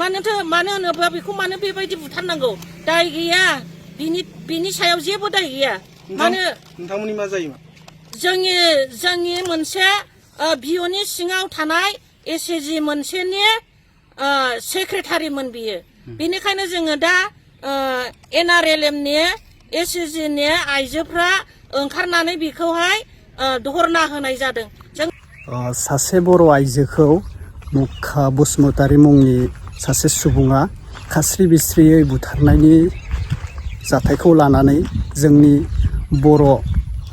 मानो होनोब्ला बेखौ मानो बेबायदि बुथारनांगौ दाय गैया बिनि सायाव जेबो दाय गैया मानो नोंथांमोननि मा जायोमोन जोंनि मोनसे बिअनि सिङाव थानाय एसएसजि मोनसेनि सेक्रेटारिमोन बियो बेनिखायनो जोङो दा एनआरएलएमनि एसएसजिनि आइजोफ्रा ओंखारनानै बेखौहाय धरना होनाय जादों सासे बर' आइजोखौ मुखा बसुमतारी मुंनि सासे सुबुङा खास्रि बिस्रियै बुथारनायनि जाथायखौ लानानै जोंनि बर'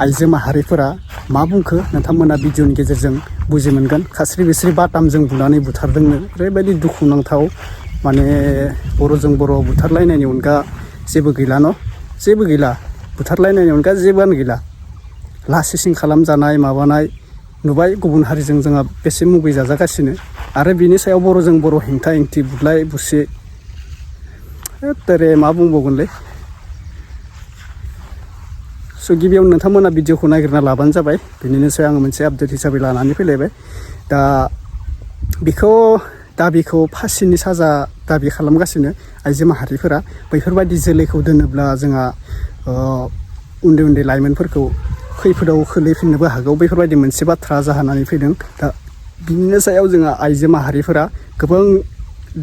आइजो माहारिफोरा मा बुंखो नोंथांमोना भिडिअनि गेजेरजों बुजि मोनगोन खास्रि बिस्रि बाटामजों बुनानै बुथारदोंनो ओरैबायदि दुखुनांथाव माने बर'जों बर' बुथारलायनायनि अनगा जेबो गैला न' जेबो गैला बुथारलायनायनि अनगा जेबोआनो गैला लासिसिं खालामजानाय माबानाय नुबाय गुबुन हारिजों जोंहा बेसे मुगै जाजागासिनो आरो बिनि सायाव बर'जों बर' हेंथा हेंथि बुलाय बुसि तेरे मा बुंबावगोनलै स' गिबियावनो नोंथांमोना भिडिअखौ नागिरना लाबानो जाबाय बिनिनो सायाव आङो मोनसे आपडेट हिसाबै लानानै फैलायबाय दा दाबिखौ फासिनि साजा दाबि खालामगासिनो आइजो माहारिफोरा बैफोरबायदि जोलैखौ दोनोब्ला जोंहा उन्दै उन्दै लाइमोनफोरखौ खैफोदाव खोलैफिननोबो हागौ बेफोरबायदि मोनसे बाथ्रा जानानै फैदों दा बिनिनो सायाव जोंहा आइजो माहारिफोरा गोबां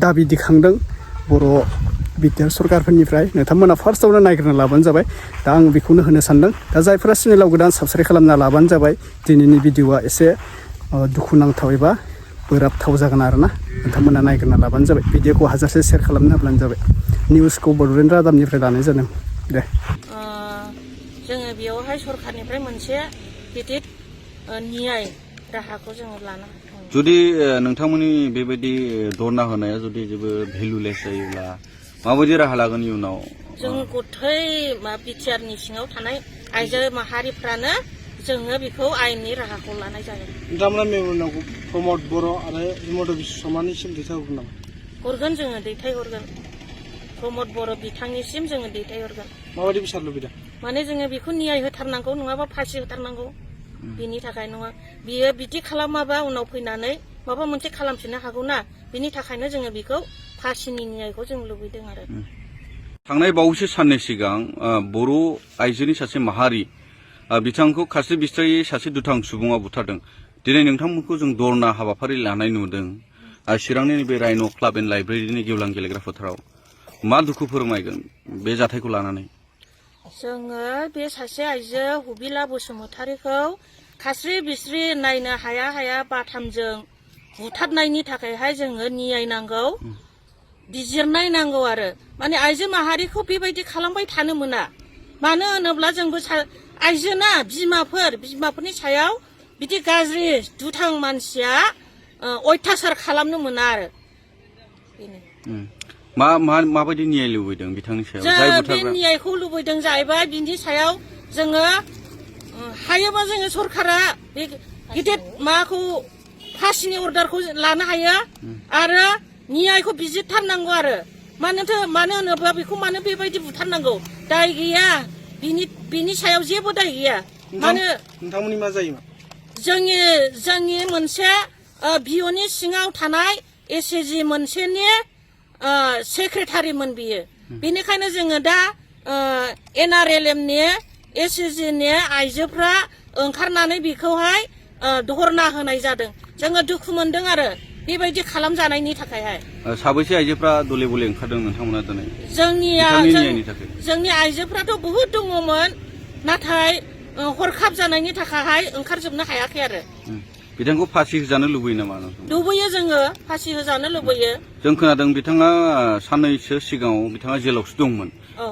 दाबि दिखांदों बर' बिटिआर सरकारफोरनिफ्राय नोंथांमोना फार्स्टआवनो नागिरना लाबानो जाबाय दा आं बेखौनो होनो सानदों दा जायफोरा चेनेलाव गोदान साबस्क्राइब खालामना लाबानो जाबाय दिनैनि भिडिअआ एसे दुखुनांथाव एबा बोराबथाव जागोन आरोना नोंथांमोना नागिरना लाबानो जाबाय भिडिअखौ हाजारसे शेयार खालामना होब्लानो जाबाय निउसखौ बड'लेण्ड रादाबनिफ्राय लानाय जादों दे जोङो बेयावहाय सरखारनिफ्राय मोनसे गिदिर न्याय राहाखौ जोङो लानो जुदि नोंथांमोननि बेबायदि धरना होनाया जुदि जेबो भेलुलेस जायोब्ला माबायदि राहा लागोन इयुनाव जों गथै बिटिआरनि सिङाव थानाय आइजो माहारिफ्रानो जोङो बेखौ आयेननि राहाखौ लानाय जागोन नोंथांमोना मेम'रियेलखौ प्रमद बर' आरो हिमन्त बिश्व शर्मानिसिम दैथायहरगोन नामा हरगोन जोङो दैथायहरगोन प्रमद बर' बिथांनिसिम जोङो दैथायहरगोन माबायदि बिसार लुबैदों माने जोङो बेखौ न्याय होथारनांगौ नङाबा फासि होथारनांगौ बिनि थाखाय नङा बियो बिदि खालामाबा उनाव फैनानै माबा मोनसे खालामफिननो हागौ ना बिनि थाखायनो जोङो बेखौ फासिनि न्यायखौ जों लुबैदों आरो थांनाय बावैसो साननै सिगां बर' आइजोनि सासे माहारि बिथांखौ खास्रि बिस्रायै सासे दुथां सुबुङा बुथारदों दिनै नोंथांमोनखौ जों धरना हाबाफारि लानाय नुदों चिरांनि बे रायन' क्लाब एन्ड लाइब्रेरिनि गेवलां गेलेग्रा फोथाराव मा दुखु फोरमायगोन बे जाथायखौ लानानै जोङो बे सासे आइजो हुबिला बसुमतारीखौ खास्रि बिस्रि नायनो हाया बाथामजों बुथारनायनि थाखायहाय जोङो न्याय नांगौ बिजिरनाय नांगौ आरो माने आइजो माहारिखौ बेबायदि खालामबाय थानो मोना मानो होनोब्ला जोंबो आइजोना बिमाफोरनि सायाव बिदि गाज्रि दुथां मानसिया अयथासार खालामनो मोना आरो माबायदि न्याय लुबैदों बिथांनि सायाव जों बे न्यायखौ लुबैदों जाहैबाय बिनि सायाव जोङो हायोबा जोङो सरकारा बे गिदिर माबाखौ फासिनि अर्डारखौ लानो हायो आरो न्यायखौ बिजिरथारनांगौ आरो मानो होनोब्ला बेखौ मानो बेबायदि बुथारनांगौ दाय गैया बिनि सायाव जेबो दाय गैया मानो नोंथांमोननि मा जायोमोन जोंनि मोनसे बिअनि सिङाव थानाय एसएसजि मोनसेनि सेक्रेटारिमोन बियो बेनिखायनो जोङो दा एनआरएलएमनि एसएसजिनि आइजोफ्रा ओंखारनानै बेखौहाय धरना होनाय जादों जोङो दुखु मोनदों आरो बेबायदि खालामजानायनि थाखायहाय साबैसे आइजोफ्रा दले बले ओंखारदों नोंथांमोना दिनै जोंनि आइजोफ्राथ' बहुद दङमोन नाथाय हरखाब जानायनि थाखायहाय ओंखारजोबनो हायाखै आरो बिथांखौ फासि होजानो लुबैयो नामा लुबैयो जोङो फासि होजानो लुबैयो जों खोनादों बिथाङा साननैसो सिगाङाव बिथाङा जेलावसो दंमोन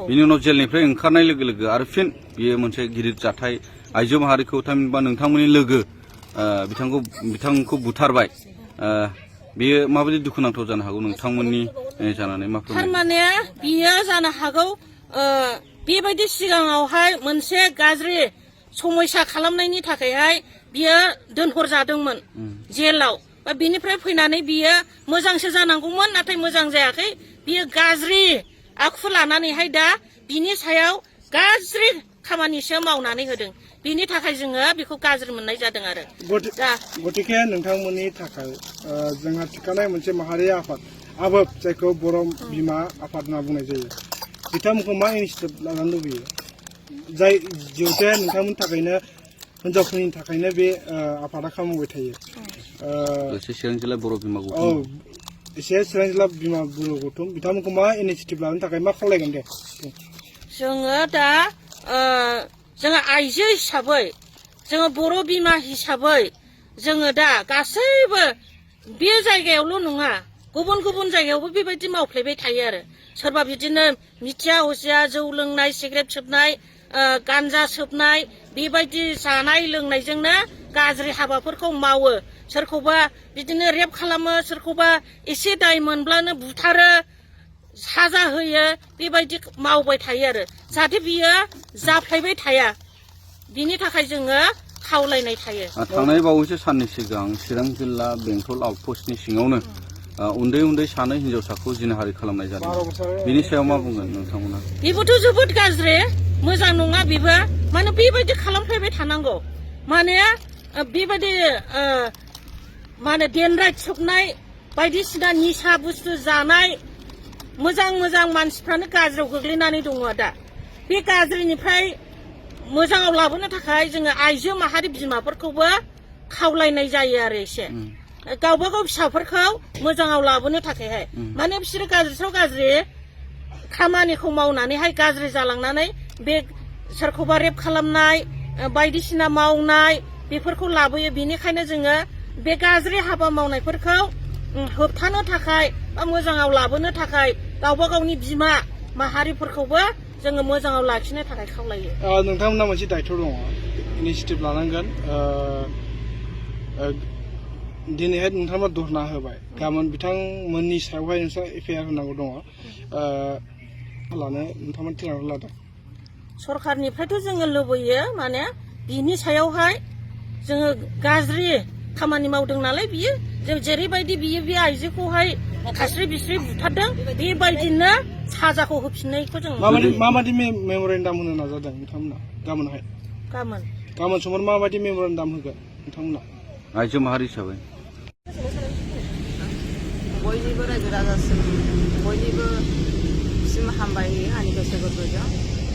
बिनि उनाव जेलनिफ्राय ओंखारनाय लोगो लोगो आरो फिन बियो मोनसे गिदिर जाथाय आइजो माहारिखौ थामहिनबा नोंथांमोननि लोगो बिथांखौ बुथारबाय बियो माबायदि दुखुनांथाव जानो हागौ नोंथांमोननि जानानै मा थारमाने बियो जानो हागौ बेबायदि सिगाङावहाय मोनसे गाज्रि समयसा खालामनायनि थाखायहाय बियो दोनहरजादोंमोन जेलाव बिनिफ्राय फैनानै बियो मोजांसो जानांगौमोन नाथाय मोजां जायाखै बियो गाज्रि आखु लानानैहाय दा बिनि सायाव गाज्रि खामानिसो मावनानै होदों बिनि थाखाय जोङो बेखौ गाज्रि मोननाय जादों आरो गतिके नोंथांमोननि थाखाय जोंहा थिखानाय मोनसे माहारि आफाद आबाब जायखौ बर' बिमा आफाद होनना बुंनाय जायो बिथांमोनखौ मा इनिसियेटिभ लानो लुबैयो जाय जिहेतु नोंथांमोननि थाखायनो हिनजावफोरनि थाखायनो बे आफादा खालामबाय थायो चिरां जिल्ला बर' बिमा औ गौथुम एसे चिरां जिल्ला बिमा बर' गौथुम बिथांमोनखौ मा इनिसियेटिभ लानो थाखाय मा खावलायगोन दे जोङो दा जोङो आइजो हिसाबै जोङो बर' बिमा हिसाबै जोङो दा गासैबो बे जायगायावल' नङा गुबुन गुबुन जायगायावबो बेबायदि मावफ्लेबाय थायो आरो सोरबा बिदिनो मिथिया हसिया जौ लोंनाय सिगारेट सोबनाय गान्जा सोबनाय बेबायदि जानाय लोंनायजोंनो गाज्रि हाबाफोरखौ मावो सोरखौबा बिदिनो रेप खालामो सोरखौबा एसे दाय मोनब्लानो बुथारो साजा होयो बेबायदि मावबाय थायो आरो जाहाथे बियो जाफ्लायबाय थाया बिनि थाखाय जोङो खावलायनाय थायो थांनाय बावैसो साननै सिगां चिरां जिल्ला बेंटल आउटपस्टनि सिङावनो उन्दै उन्दै सानै हिनजावसाखौ जिनाहारि खालामनाय जादों बिनि सायाव मा बुंगोन नोंथांमोना बेबोथ' जोबोद गाज्रि मोजां नङा बेबो माने बेबायदि खालामफ्लायबाय थानांगौ माने बेबायदि माने देनराय सोबनाय बायदिसिना निसा बुस्थु जानाय मोजां मोजां मानसिफ्रानो गाज्रियाव गोग्लैनानै दङ दा बे गाज्रिनिफ्राय मोजाङाव लाबोनो थाखाय जोङो आइजो माहारि बिमाफोरखौबो खावलायनाय जायो आरो एसे गावबा गाव फिसाफोरखौ मोजाङाव लाबोनो थाखायहाय माने बिसोरो गाज्रिफ्राव गाज्रि खामानिखौ मावनानैहाय गाज्रि जालांनानै बे सोरखौबा रेप खालामनाय बायदिसिना मावनाय बेफोरखौ लाबोयो बेनिखायनो जोङो बे गाज्रि हाबा मावनायफोरखौ होबथानो थाखाय बा मोजाङाव लाबोनो थाखाय गावबा गावनि बिमा माहारिफोरखौबो जोङो मोजाङाव लाखिनो थाखाय खावलायो नोंथांमोना मोनसे दायथ' दङ इनिसियेटिभ लानांगोन दिनैहाय नोंथांमोना धरना होबाय गाबोन बिथांमोननि सायावहाय नोंस्रा एफआइआर होनांगौ दङ लानो नोंथांमोना थिरांथा लादों सरखारनिफ्रायथ' जोङो लुबैयो माने बिनि सायावहाय जोङो गाज्रि खामानि मावदों नालाय बियो जों जेरैबायदि बियो बे आइजोखौहाय खास्रि बिस्रि बुथारदों बेबायदिनो साजाखौ होफिननायखौ जों माबायदि मेम'रेन्डाम होनो नाजादों नोंथांमोना गाबोनहाय गाबोन समफोर माबायदि मेम'रेन्डाम होगोन नोंथांमोना आइजो माहारि हिसाबै बयनिबो रायजो राजासिम बयनिबो सिम हामबाय होयो आंनि गोसो गोरबोजों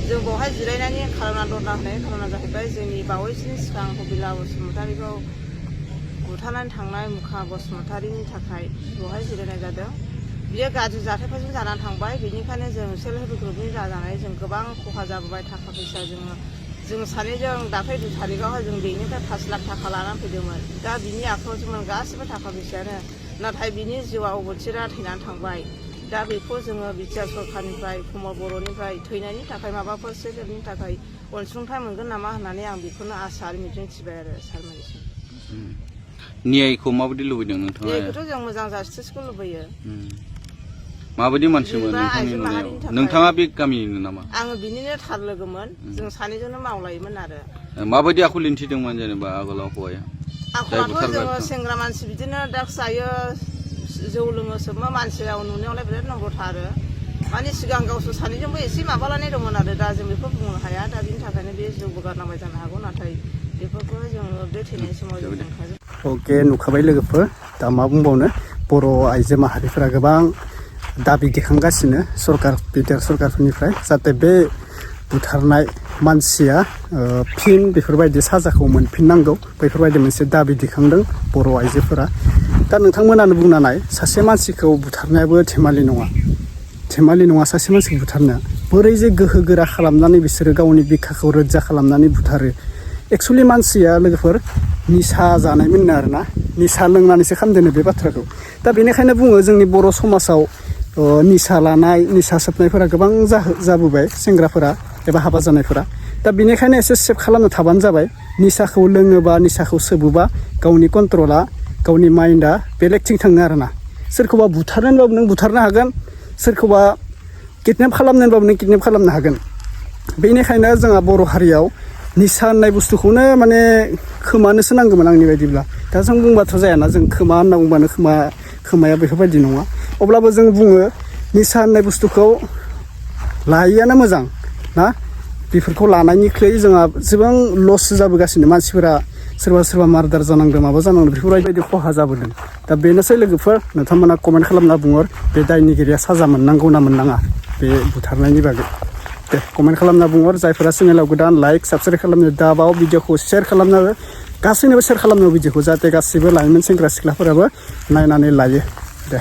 जों बेवहाय जिरायनानै खालामना धरना होनायनि खारना जाहैबाय जोंनि बावैसोनि सिगां हबिला बसुमतारीखौ बुथारनानै थांनाय मुखा बसुमतारीनि थाखाय बेवहाय जिरायनाय जादों बियो गाज्रि जाथायफोरजों जानानै थांबाय बेनिखायनो जों सेल्फ हेल्प ग्रुपनि जानानै जों गोबां खहा जाबोबाय थाखा फैसा जों सानैजों दाख्लै 2 थारिखआवहाय जों बेनिफ्राय 5 लाख थाखा लानानै फैदोंमोन दा बिनि आखायाव जोंमोन गासिबो थाखा फैसायानो नाथाय बिनि जिउआ अबथिरा थैनानै थांबाय दा बेखौ जोङो बिटिआर सरखारनिफ्राय प्रमद बर'निफ्राय थैनायनि थाखाय माबाफोर सेल्फ हेल्पनि थाखाय अनसुंथाइ मोनगोन नामा होननानै आं बेखौनो आसा आरो मिजिंथिबाय आरो सारमोननिसिम न्यायखौ माबायदि लुबैदों नोंथाङा न्यायखौथ' जों मोजां जास्टिसखौ लुबैयो माबायदि मानसिमोन नोंथांनि नुनायाव नोंथाङा बे गामिनिनो नामा आङो बिनिनो थार लोगोमोन जों सानैजोंनो मावलायोमोन आरो माबायदि आखु दिन्थिदोंमोन जेनेबा आगोलाव हौवाया आखलाथ' जोङो सेंग्रा मानसि बिदिनो ड्राग्स जायो जौ लोङो सोबो मानसियाव नुनायावलाय बिराद नंगौथा आरो माने सिगां गावसोर सानैजोंबो एसे माबालायनाय दंमोन आरो दा जों बेखौ बुंनो हाया दा बिनि थाखायनो बे जौबो गारनांबाय जानो हागौ नाथाय बेफोरखौ जोङो बे थैनाय समाव जों बुंखाजोब अके नुखाबाय लोगोफोर दा मा बुंबावनो बर' आइजो माहारिफोरा गोबां दाबि दिखांगासिनो बिटिआर सरकारफोरनिफ्राय जाहाथे बे बुथारनाय मानसिया फिन बेफोरबायदि साजाखौ मोनफिननांगौ बेफोरबायदि मोनसे दाबि दिखांदों बर' आइजोफोरा दा नोंथांमोनानो बुंनाय सासे मानसिखौ बुथारनायाबो धेमालि नङा सासे मानसिखौ बुथारनाया बोरै जे गोहो गोरा खालामनानै बिसोरो गावनि बिखाखौ रोजा खालामनानै बुथारो एक्सुवेलि मानसिया लोगोफोर निसा जानायमोन आरोना निसा लोंनानैसो खालामदों बे बाथ्राखौ दा बेनिखायनो बुङो जोंनि बर' समाजाव निसा लानाय निसा सोबनायफोरा गोबां जाबोबाय सेंग्राफोरा एबा हाबा जानायफोरा दा बेनिखायनो एसे सेभ खालामनो थाबानो जाबाय निसाखौ लोङोबा निसाखौ सोबोबा गावनि कन्ट्रला गावनि माइन्डआ बेलेगथिं थाङो आरोना सोरखौबा बुथारनोबाबो नों बुथारनो हागोन सोरखौबा किडनेप खालामनोबाबो नों किडनेप खालामनो हागोन बेनिखायनो जोंहा बर' हारियाव निसा होननाय बुस्थुखौनो माने खोमानोसो नांगौमोन आंनि बायदिब्ला दा जों बुंबाथ' जायाना जों खोमा होनना बुंबानो खोमाया बेफोरबायदि नङा अब्लाबो जों बुङो निसा होननाय बुस्थुखौ लायैआनो मोजां ना बेफोरखौ लानायनिख्रुइ जोंहा गोबां लस जाबोगासिनो मानसिफोरा सोरबा सोरबा मार्डार जानांदों माबा जानांदों बेफोरबायदि खहा जाबोदों दा बेनोसै लोगोफोर नोंथांमोना कमेन्ट खालामना बुंहर बे दायनिगिरिया साजा मोननांगौ ना मोननाङा बे बुथारनायनि बागै दे कमेन्ट खालामना बुंहर जायफोरा चेनेलाव गोदान लाइक साबस्क्राइब खालामनो दाबाव भिडिअखौ शेयार खालामनो गासैनोबो शेयार खालामनो भिडिअखौ जाहाथे गासैबो लाइमोन सेंग्रा सिख्लाफोराबो नायनानै लायो दे